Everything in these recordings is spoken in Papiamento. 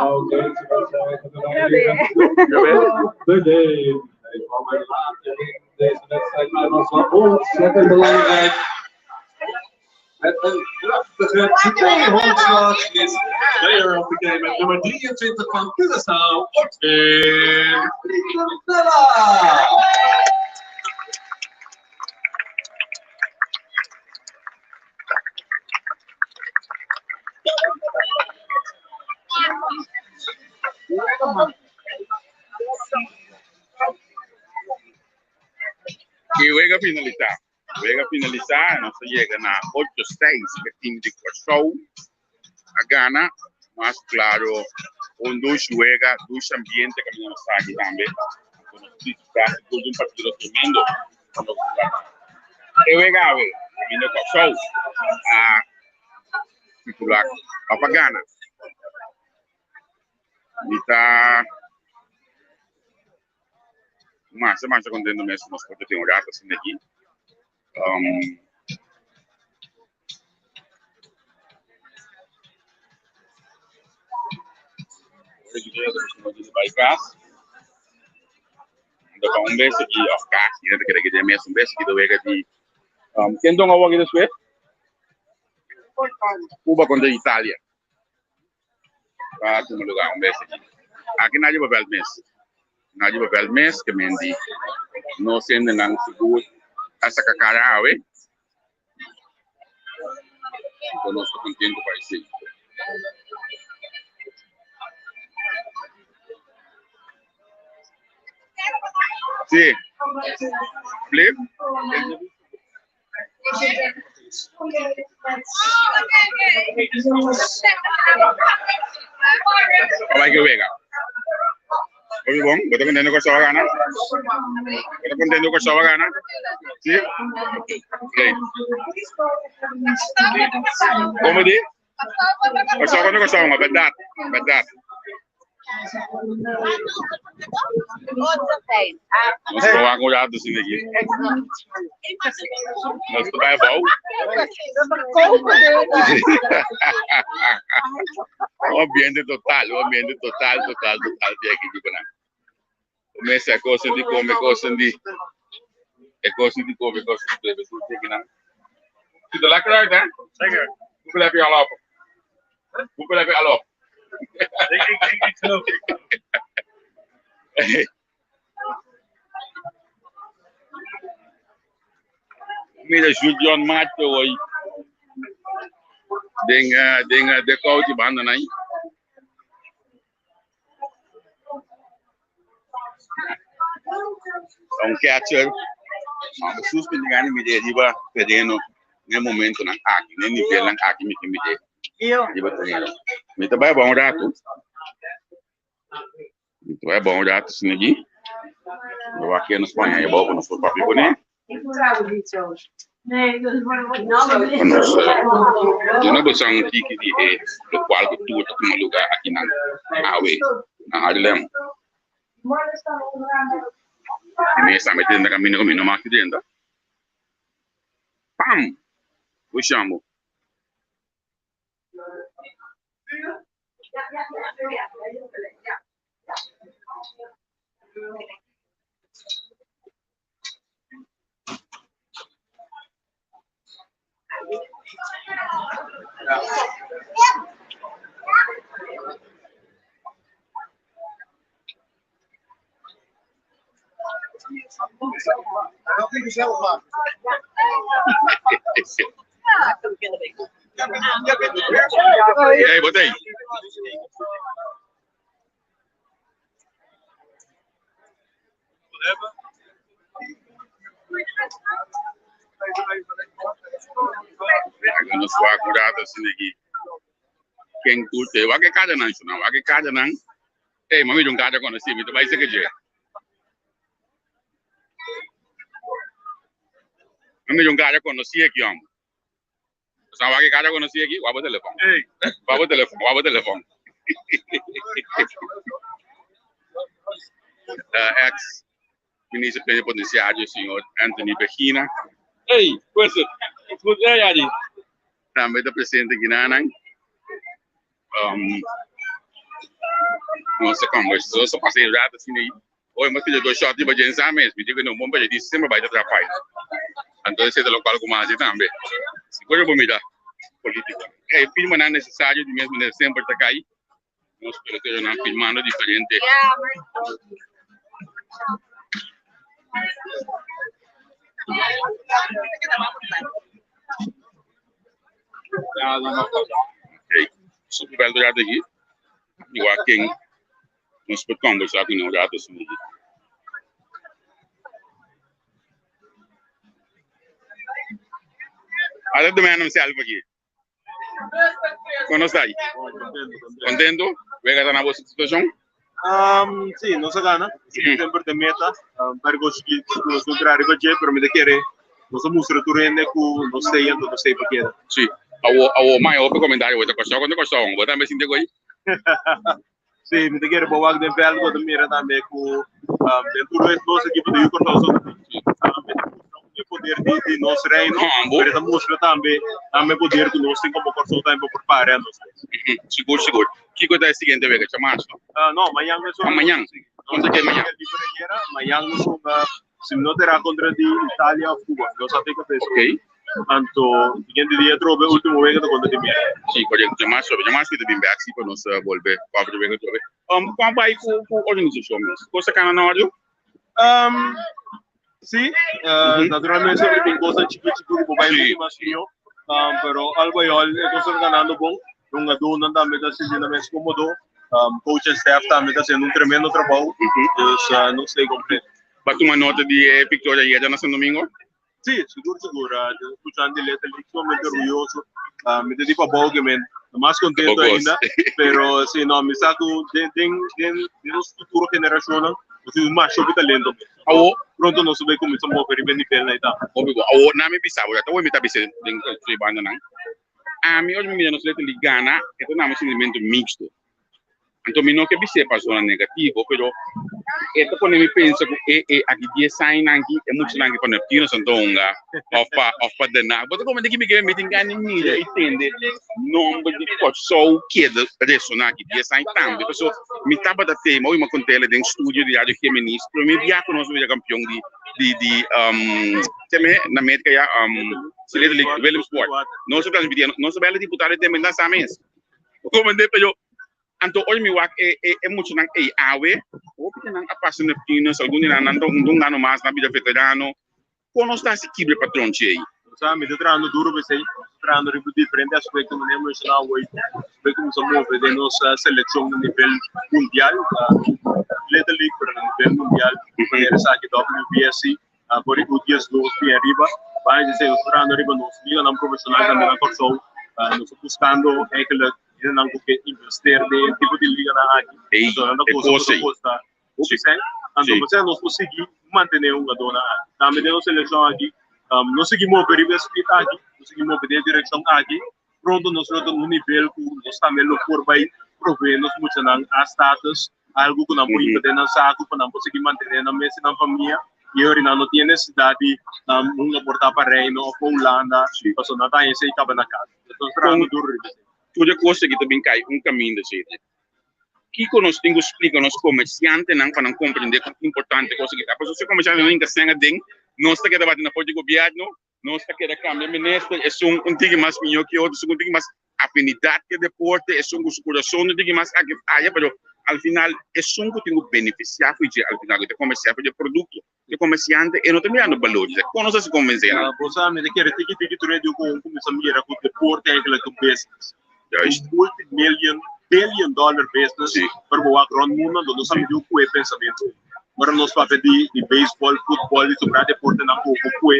Ook deze wedstrijd hebben wij weer de game. Hij kwam er later in deze wedstrijd, maar was wel ontzettend belangrijk. Met een prachtige tweehonkslag is player of the game met nummer 23 van Curaçao, Ortwin Friedenvella. E wega finalisá. Wega finalisá, nos a yega na ocho seis ku e tim di Kòrsou a gana. Mas klaro un dushi wega, dushi ambiente kaminda nos ta aki tambe. Ku nos disfrutá sigur di un partido tremendo. E wega awe kaminda Kòrsou a titulá òf a gana. Mi ta masha masha contento mes nos por ta tin un rato asina aki. Um, bai kas. Ando pa un bes aki, of kas, mi no ta kere ke den mes un bes aki ta wega di um, ken don awor aki despues? Cuba kontra Italia. Ta tuma lugar un bes aki. Aki na riba veld mes. Na riba veld mes ke men di nos hendenan sigur a saka kara awe. Anto nos ta kontento pa esei. Sí. Flip. Bai ke wega. Oye bon, bo ta contento ku Kòrsou a gana? Bo ta contento ku Kòrsou a gana? Si? Ok. Komo di? Kòrsou kontra Kòrsou, ma bèrdat, bèrdat. Nos ta wak un rato sin aki. Nos ta bai abou. Un ambiente total, un ambiente total, total, total di aki di nan. Mesa cosas di come, cosas di e cosas di come, cosas di bebe, tur tiki nan. Ziet er lekker uit, hè? Zeker. Hoeveel heb je al op? Hoeveel heb je al op? Ik, ik, ik, ik geloof ik. Mira Julian Macho hoy. Den, eh, den eh, de coach banda nan. Ta un catcher. Ma bo sus mi gana mide riba tereno n'e momentonan aki, n'e nivelnan aki mi ke mide riba tereno. Mi ta bai bon rato. Mi ta bai bon rato asina aki. Mi wak ke nos paña abou ku nos por papia kuné. Nos duna boso un tiki di e lokual ku tur ta tuma lugá akinan awe na Haarlem. Mi mes tambe ta drenta kaminda ku mi no mas drenta. Pam! Bushambo. Hey, wat hey? Nos wak un rato asina aki. Ken tur te wak e kadanan shona, wak e kadanan. Ey, mami un kada konosí, mi ta bai seke dje. Mami un kada konosí aki, hombre. Sa wak e kada konosí aki? Wak bo telefon. Wak bo telefon, wak bo telefon. Uh, ex minister plenipotenciario, señor Anthony Begina. Ey, pues, goed hè, Yari. Tambe ta presente ginanan. Nos a conversa, nos a pasa e rato asina ahí. Oye, mas pide dos shot riba dje sa mes. Mi digo, no, bon pa di semper bai ta trapai. Anto esei ta locual cu mi haci tambe. Sigur bo mira politico. E firmanan necesario di mes manera semper ta cay. Nos peloteronan firmando diferente. Okay. Super bel rato aki. Igual ken nos por conversa cu un rato asina aki. Ala the man himself aki. Kon nos ta ahí? Contento? Wega ta na bo situacion? Si, nos a gana. Semper ta meta. Pero nos no traha riba dje, pero mi ta kere nos a mustra tur hende ku nos ta ei anto nos ta ei pa keda. Si. Awo, awo, mai hopi comentario bo ta Kòrsou kontra Kòrsou, bo tambe sinti ku ei? Si, mi ta kere bo wak den veld, bo ta mira tambe ku den tur es nos ekipo di Kòrsou so ta bin. Tambe ta mustra un e poder di di nos reino, pero e ta mustra tambe tambe e poder ku nos tin komo Kòrsou tambe pa por pare a nos mes. Sigur, sigur. Kiko ta e siguiente wega? Djamarsu, no? No, mañan nos Ah, mañan. Kontra ke mañan? Mañan nos hunga, si mi no ta era kontra di Italia òf Cuba. No sa te kabes. Ok. Anto siguiente dia atrobe ultimo wega ta kontra di Merka. Si, korekto. Djamarsu atrobe. Djamarsu mi ta bin bek si pa nos bolbe papia di wega atrobe. Kon bai ku ku organisashon mes? Kos ta kana na ordu? Si, naturalmente sempre tin kosnan chikí chikí ku bo bai muchu mas mihó. Pero al by al e kos ta ganando bon. Hungadónan tambe ta sinti nan mes kómodo. Coach en staff tambe ta hasiendo un tremendo trabou. Dus nos ta kompleto. Bo a tuma nota di e viktoria ayera na San Domingo? Si, sigur sigur. Escuchando di Little League sumamente orguyoso. Mi ta di pabou ke men ta mas contento ainda. Pero si no, mi sa ku den den den nos futuro generashonnan nos tin masha hopi talento. Awo pronto nos lo bai kuminsá move riba e nivelnan ei tambe. Hopi bon. Awo na mi bisa bo, ta mi ta bisa den e bandanan. Ami ora mi mira nos Little League gana, e ta dame un sentimiento mixto. Anto mi no ke bis'é pa zona negativo, pero e ta pone mi pensa ku e e aki dies añanan aki e muchanan aki pa Neptuno Santo Hunga òf pa òf pa Den Haag. Bo ta komprende ki mi ke mi tin gana di mira i tende nomber di Kòrsou keda resoná aki dies aña tambe. Paso mi tabata tema oye mi a kont'el den studio di Radio Geminis prome bia ku nos a bira kampion di di di keme na Merka ya Willemspoort. Nos a transmitiendo nos a bela diputado e tempo nan sa mes. Comprende? Pero anto ora mi wak e e e muchanan ei awe, hopi di nan a pasa Neptunus, algun di nan nan ta un un ano mas, nan a bira veterano. Kon nos ta hasi kibra e patronchi ei? Sa, mi ta trahando duro pa esei. Mi ta trahando riba diferente aspecto manera mi menciona awor. Nos cuminsa move den nos seleccion na nivel mundial, Little League, pero na nivel mundial, manera esaki WBSC. For di U12 bin ariba, bai di esei nos ta trahando riba nos liganan profesional tambe na Kòrsou. Nos ta buskando eigenlijk hendenan ku ke investeer den e tipo di liganan aki. Pasobra nan ta kosta ku ta kosta hopi sèn. Anto pasei nos por sigui mantené e hungadónan aki. Tambe den nos selekshon aki nos sigui move riba e speed aki, nos sigui move den e direkshon aki. Pronto nos lo ta na un nivel ku nos tambe lo por bai proveé nos muchanan a status, algu ku nan por hinka den nan saku pa nan por sigui mantené nan mes i nan famia. I ora nan no tin e nesesidat di hunga por ta pa Reino òf pa Hulanda, pasobra nan ta haña esei kaba na kas. Nos ta trahando duru riba esei. Tur e kos aki ta bin kai un kaminda, Cedric. Kiko nos tin ku splika nos komersiantenan pa nan komprendé kon importante e kos aki ta? Pasobra si e komersiantenan no hinka sèn aden, nos ta keda bati na pòrt di gobièrnu, Nos ta keda kambia minister, esun un tiki mas mihó ke otro, esun un tiki mas afinidat ke deporte, esun ku su kurason un tiki mas aki of aya, pero al final esun ku tin ku benefisiá for dje al final ku ta komersiá for dje produkto, e komersiante e no ta mirando balor dje. Kon nos a hasi konvensé nan? Bo sa, mi ta kere tiki tiki tur e di ku un kuminsá mira ku deporte eigenlijk ta un business. Juist. Un multi-million, billion dollar business, Si. pero bo wak rònt mundu anto no sa mi di ku e pensamentu. Ora nos papia di di beisbòl, futbòl i sobrá deportenan ku ku kue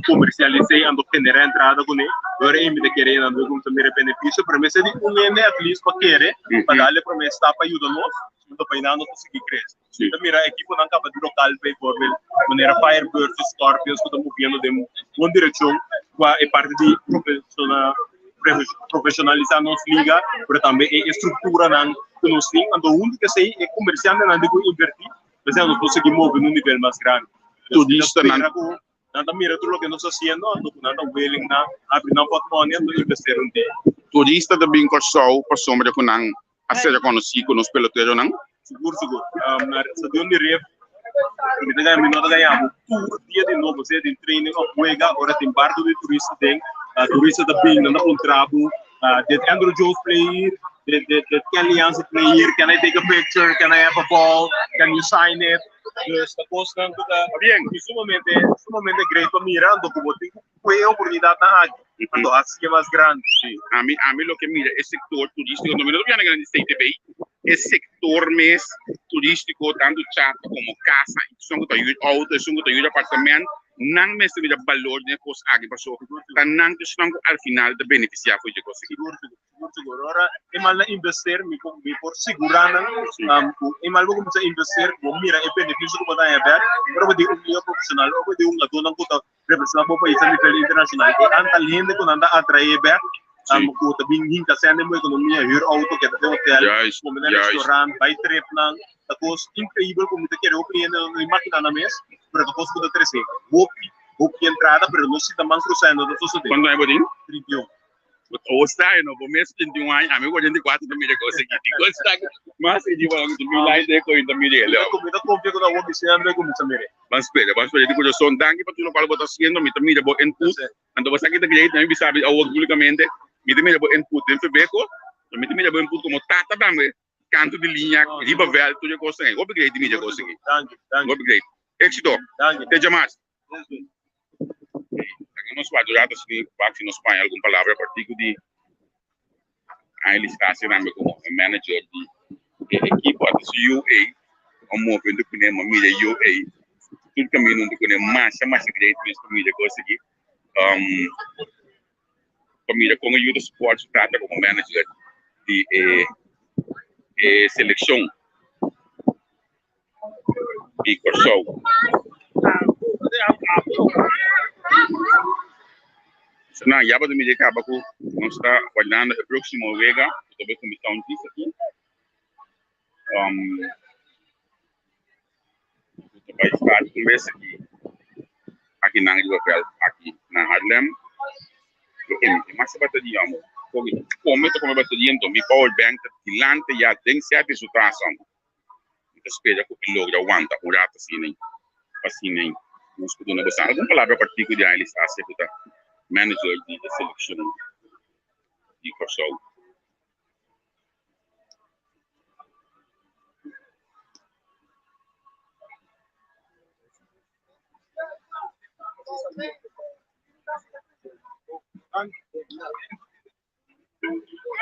komersialis'é anto generá entrada kuné, ora ei mi ta kere nan debe kuminsá mira e benefisio, pero mester di un hende at least pa kere, pa dal e promé stap pa yuda nos, anto pa einan nos ta sigui krese. Mi ta mira ekiponan kaba di lokal bijvoorbeeld, manera Firebirds i Scorpions ku ta moviendo den bon direkshon kua e parti di profesionalisá nos liga, pero tambe e estrukturanan ku nos tin. Anto huntu ku esei e komersiantenan tin ku invertí, p'esei nos por sigui move na un nivel mas grandi. Turistanan. Ta spera ku Nan ta mira tur loke nos ta hasiendo, anto ku nan ta willing na abri nan portmòne anto investeer un dia. Turista ta bin Kòrsou pasobra ku nan a ser rekonosí ku nos peloteronan? Sigur, sigur. Na stadion di Rif mi ta gana, mi no ta gaña bo, tur dia di nobo, sea den training òf wega, ora tin barco di turista den, turista ta bin, nan ta puntra bo, Did Andruw Jones play here? Did, did, did Kenley Jansen play here? Can I take a picture? Can I have a ball? Can you sign it? Dus ta kosnan ku ta Bien. sumamente, sumamente great pa mira, anto ku bo tin ku kue e oportunidatnan aki, anto hasi e mas grandi. Sí, ami, ami loke mira e sektor turístiko, no mi no ta bianda grandi CTB, e sektor mes turístiko, tantu chata komo kasa, esun ku ta hür outo, esun ku ta hür apartament, nan mester mira balor den e kos aki, paso ta nan ku esnan ku al final ta benefisiá for dje kos aki. Sigur, sigur, sigur, sigur. Ora e mal na investeer, mi por, mi por sigurá nan, ku e mal bo kuminsá investeer, bo mira e benefisio ku bo ta haña bèk, ora bo tin un liga profeshonal, ora bo tin un hungadónan ku ta representá bo pais a nivel internashonal, e antal hende ku nan ta atraé bèk, ku ta bin hinka sèn den bo ekonomia, hür outo, keda den hotel, kome na restaurant, bai tripnan, ta kos inkreibel ku mi ta kere hopi hende no ta imaginá nan mes, pero ta kos ku ta trese hopi, hopi entrada, pero nos si ta man krusá e no ta sosodé. Kuantu aña bo tin? 31. Bo ta osta no, bo mes 31 aña, ami 44 ta mira kos aki. Di kos ta mas e di wang mi lai de ko ta mira ele. Mi ta konfia ku ta hopi siempre kuminsá mira. Ban spera, ban spera di kurason. Danki pa tur lokual bo ta hasiendo. Mi ta mira bo input. Anto bo sa ki ta great, mi bisa awor públikamente. Mi ta mira bo input den Febeko. Mi ta mira bo input komo tata tambe. Kantu di liña, riba vèlt, tur e kosnan ei. Hopi great di mira kos aki. Danki, danki. Hopi great. Éksito. Danki. Te djamas. Laga nos wak un rato si wak si nos paña algun palabra partiku di Angel Estacia tambe komo e manager di e ekipo ata su yu ei a move huntu kuné ma mira e yu ei tur kaminda huntu kuné masha masha great mes pa mira kos aki pa mira kon e yu ta support su tata komo manager di e e selekshon. Di Kòrsou. Nan ya bo ta mira kaba ku nos ta wardando e próksimo wega ku ta bai kuminsá un tis aki. Ku ta bai start un bes aki aki nan riba vèlt aki na Haarlem. Lo emiti mas e bateria amo. Kome ta kome bateria enton mi power bank ta dilante ya den sèt di su tras amo. Mi ta spera ku e logra wanta un rato asina ei, pa asina ei nos por duna boso algun palabra partiku di Ailis Asia ku ta manager di e selekshon di Kòrsou.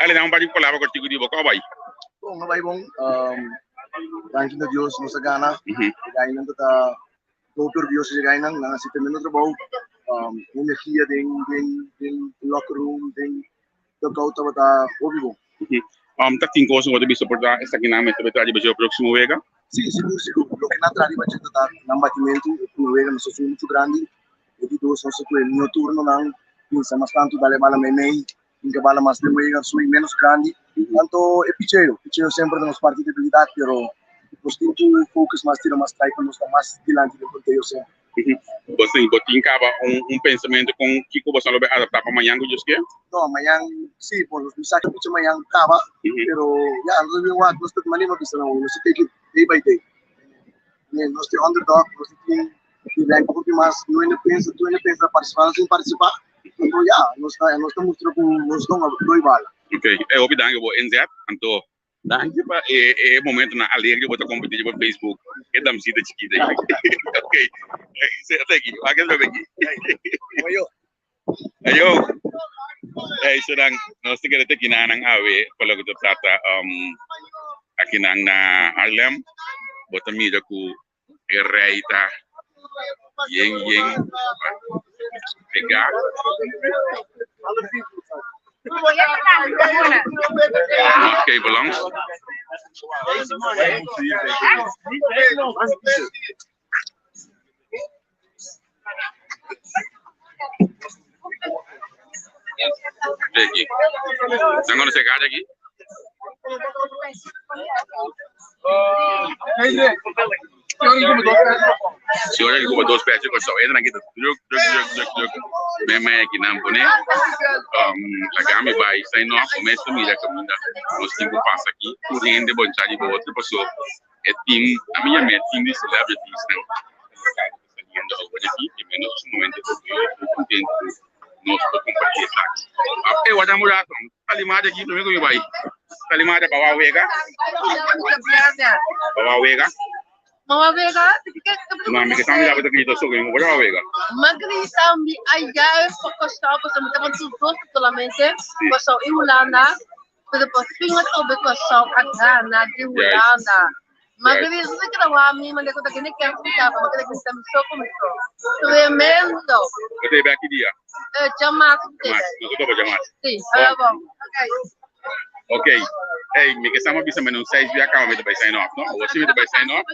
Ale dá un par di palabra kortiku di bo. Kòm a bai? Bon, a bai bon. Danki na Dios nos a gana. E gainan ta ta hopi orguyoso di e gainan. Nan a hasi tremendo trabou. Energia den den den locker room, den dugout tabata hopi bon. Ta tin kos ku bo ta bisa por ta esakinan mester bai traha riba dje e próksimo wega? Si, sigur, sigur. Loke nan traha riba dje ta ta nan batimentu. E promé wega nos a sufri muchu grandi. E di dos nos a kue mihó turnonan, pinsa mas tantu dal e bala meimei, hinka bala mas den wega, swing ménos grandi. Anto e picheo, picheo semper ta nos parti debilidat, pero nos tin ku focus mas, tira mas strike pa nos ta mas dilanti den konteo semper. Bo tin, bo tin kaba un, un pensamentu kon kiko boso lo bai adaptá pa mañan ku Dios ke? No, mañan si, por mi sa ke picha mañan kaba, pero ya, nos ta bin wak, nos ta manera mi a bisa nan, nos ta take it day by day. Nos ta underdog, nos ta tin di rank hopi mas, no hende pensa, tur hende pensa partisipá, nos tin partisipá, anto ya, nos ta, nos ta mustra ku nos don a doi bala. Ok, e hopi danki bo inzet, anto danki pa e e momentonan alegre bo ta kompartí riba Facebook, e damsita chikita ei. Ok, ata aki, wak e trobe aki. Ayo. Ayo. Ey, so dan, nos ta kere te kinanan awe pa loke ta trata akinan na Haarlem. Bo ta mira ku e rei ta yen yen pegá. Ok, balans. Aqui. Nan conoce cada aqui? Si ora ku dos pèchi Kòrsou entra aki ta druk druk druk druk druk meme aki nan pone laga mi bai sign off bo mes ta mira kaminda nos tin ku pasa aki tur hende boncha riba otro paso e team ami yam'é team di celebrities nan saliendo awor aki i mi no sumamente orguyoso i kontento ku nos por kompartí esaki. E wak un rato sali mas aki promé ku mi bai sali mas pa wega pa wega. Mama Vega, No, mi ke sa mira bo ta grita so, mi por Vega. Ma grita mi allá pa Kòrsou, pasobra mi tabata tur dos solamente, Kòrsou i Hulanda, pero por fin a tobe Kòrsou a gana di Hulanda. Ma grita se keda wak mi, mane ku ta kende ken splikaba, ma keda grita mi so ku mi so. Tremendo. Bo ta bek ki dia? Djamas. Djamas, nos a topa djamas. Si, ora bon. Okay. Ok. Hey, mi ke sama bisa men un seis bia kaba mi ta bai sign off, no? Awor si mi ta bai sign off,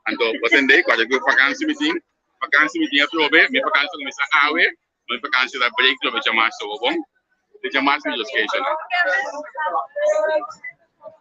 anto bo tende kualke ku vakansi mi tin, vakansi mi tin atrobe, mi vakansi ta kuminsá awe, mi vakansi ta break trobe djamas so, bon? Te djamas mi los keisha nan.